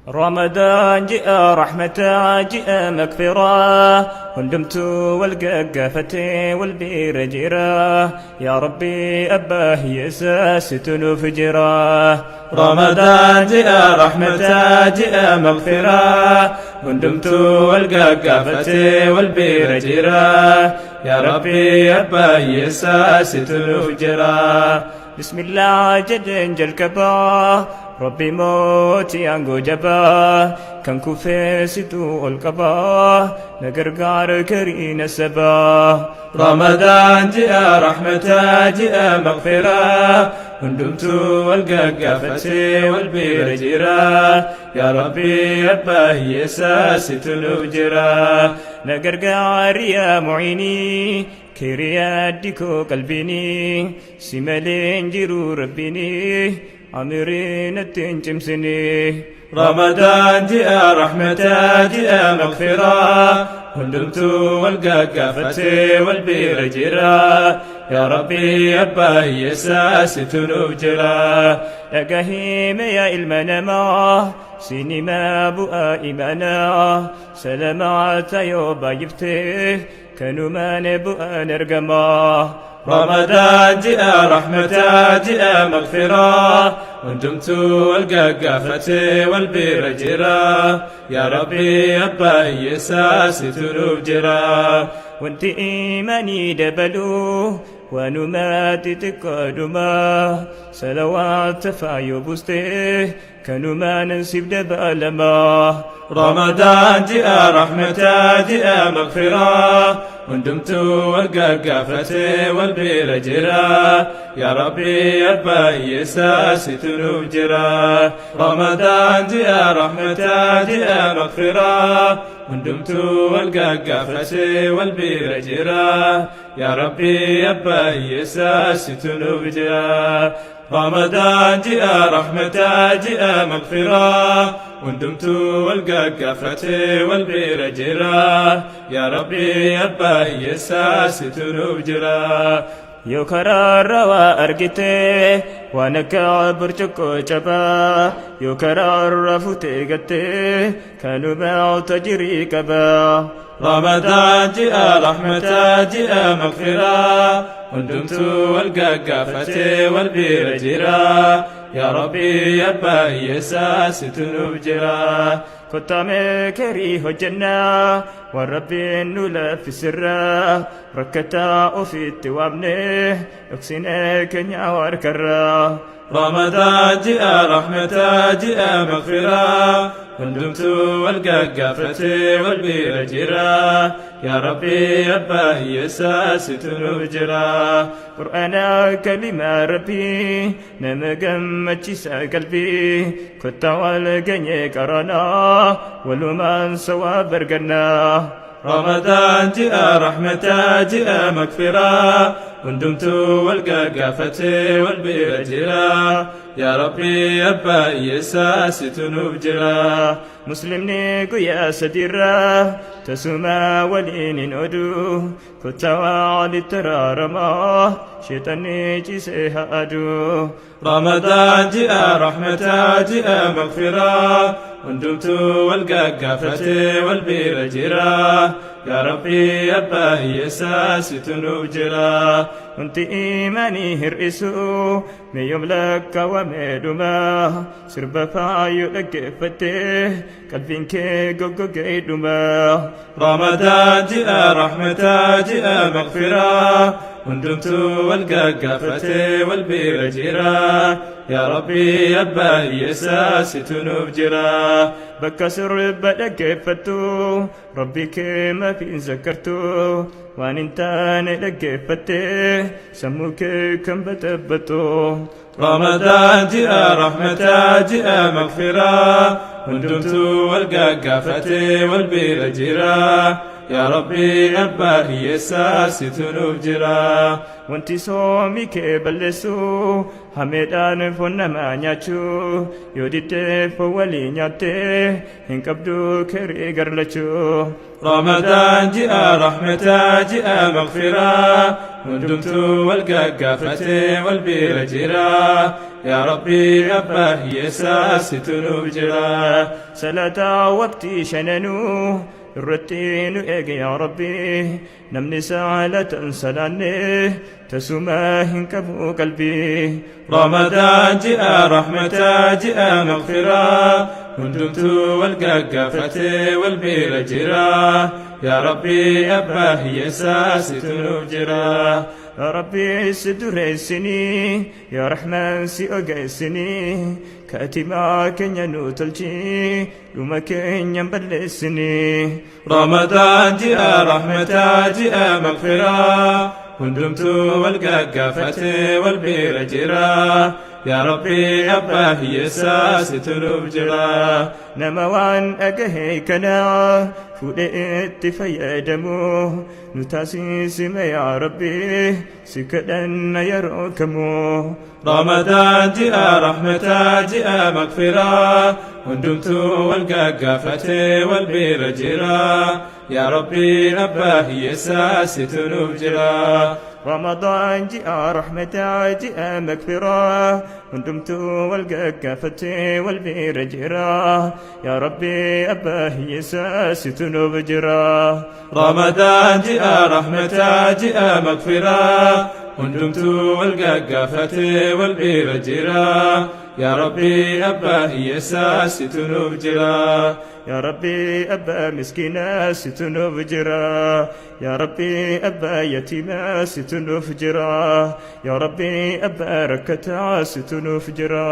Ramadaan ji'a rahmataa ji'a magfiraa hundumtuu wal gaggaafatee wal bira jira yaa rabbii abbaa hiyyeessaa situ nuuf jira. Ramadaan ji'a rahmataa ji'a magfiraa hundumtuu wal gaggaafatee wal bira jira yaa rabbii abbaa hiyyeessaa situ nuuf jira. Bismillaa jedheen jalqabaa Rabbi mootii aangoo jabaa kan kufee situ ol qabaa na gargaara kariina sabaa. Ramadaan ji'a rahmataa ji'a magfiraa hundumtuu wal gaggaafatee wal bira jira yaa rabbii abbaa hiyyeessaa situ nuuf jira. Na gargaari yaa muciinii kiriyaaddi koo qalbiinii si malee hin jiru rabbiinii amirii natti hin cimsinii. Ramadaan ji'a rahmataa ji'a magfiraa hundumtuu wal gaggaafatee wal bira jira yaa rabbii abbaa hiyyeessaa situ nuuf jira. Dhagahime yaa ilma namaa sinimaa bu'aa imaanaa salamaata yoo baay'iftee kanumaan bu'aan argamaa. Ramadaan ji'a rahmataa ji'a magfiraa hundumtuu wal gaggaafatee wal bira jira yaa rabbii abbaa hiyyeessaa situ nuuf jira. Wanti imaanii dabaluu waanuma xixiqqoodhuma salawaata faayoo buustee kanumaan siif dabalamaa. Ramadaan ji'a rahmataa ji'a magfiraa hundumtuu wal gaggaafatee wal bira jira yaa rabbii abbaa hiyyeessaa situ nuuf jira. Ramadaan ji'a rahmataa ji'a magfiraa hundumtuu wal gaggaafatee wal bira jira yaa rabbii abbaa hiyyeessaa situ nuuf jira. Ramadaan ji'a rahmataa ji'a magfiraa hundumtuu wal gaggaafatee wal bira jira yaa rabbii abbaa hiyyeessaa situ nuuf jira. Yoo karaarra waa argite waan akka burcuqqoo cabaa yoo karaarra fuutee gattee kanuma tajirii qabaa. Ramadaan ji'a rahmataa ji'a magfiraa hundumtuu wal gaggaafatee wal bira jira yaa rabbii abbaa hiyyeessaa situ nuuf jira. Kottaa kerii hojjennaa waan rabbiin nu laaffisirraa rakkataa ofitti waamnee dhoksinee keenya harkarraa. Ramadaan ji'a rahmataa ji'a magfiraa hundumtuu wal gaggaafatee wal bira jira yaa rabbii abbaa hiyyeessaa situ nuuf jira. Qur'aana kalimaa rabbii nama gammachiisa qalbii kottaa wal geenye qaranaa walumaan sawaab argannaa. Ramadaan ji'a rahmataa ji'a magfiraa hundumtuu wal gaggaafatee wal bira jira yaa rabbii abbaa hiyyeessaa situ nuuf jira. Muslimni guyyaa sadiirraa tasuma waliin hin oduu kottaa walitti araaramaa sheexanni ciisee haa aduu. Ramadaan ji'a rahmataa ji'a magfiraa hundumtuu wal gaggaafatee wal bira jira yaa rabbii abbaa hiyyeessaa situ nuuf jira. Wanti imaanii hir'isu meeyoom lakkaawamee dhuma sirba faayoo dhaggeeffattee qalbiin kee goggogee dhuma. Ramadaan ji'a rahmataa ji'a magfiraa hundumtuu wal gaggaafatee wal bira jira yaa rabbii abbaa hiyyeessaa situ nuuf jira. Bakka sirba dhaggeeffattu rabbi kee maaf hin zakkartu waan hin taane dhaggeeffattee sammuu kee kan baxabbattu. Ramadaan ji'a rahmataa ji'a magfiraa hundumtuu wal gaggaafatee wal bira jira Yaa Rabbii abbaa hiyyeessaa situ nuuf jira. Wanti soomii kee balleessu hameedhaan foon namaa nyaachuu yoo diddee foon walii nyaattee hin qabdu keerii garlachuu. Ramadaan ji'a rahmataa ji'a maghfiraa hundumtuu wal gaggaafatee wal bira jira. Yaa Rabbii abbaa hiyyeessaa situ nuuf jira. Salataa waqtii shananuu irratti nu eege yaa Rabbi namni saalatan salaanne tasuma hin qabu qalbii. Ramadaan ji'a rahmataa ji'a maghfiraa hundumtuu wal gaggaafatee wal bira jira. Yaa Rabbii abbaa hiyyeessaa situ nuuf jira. Yaa Rabbi si dureessinii yaa Rahmaan si ogeessinii kaatimaa keenya nu tolchii dhuma keenya hin balleessinii. Ramadaan ji'a rahmataa ji'a maghfiraa hundumtuu wal gaggaafatee wal bira jira. Yaa Rabbii abbaa hiyyeessaa situ nuuf jira. Nama waan dhagahe kana fuudhee itti fayyadamu nu taasisime yaa Rabbi si kadhanna yeroo kamuu. Ramadaan ji'a rahmataa ji'a maghfiraa hundumtuu wal gaggaafatee wal bira jira. Yaa Rabbii abbaa hiyyeessaa situ nuuf jira. Ramadaan ji'a rahmataa ji'a magfiraa hundumtuu wal gaggaafatee wal bira jira. Yaa Rabbi abbaa hiyyeessaa situ nuuf jira. Ramadaan ji'a rahmataa ji'a maghfiraa hundumtuu wal gaggaafatee wal bira jira. Yaa Rabbii abbaa hiyyeessaa situ nuuf jira. Yaa Rabbi abbaa miskiinaa situ nuuf jira. Yaa Rabbi abbaa yatiimaa situ nuuf jira. Yaa Rabbi abbaa rakkataa situ nuuf jira.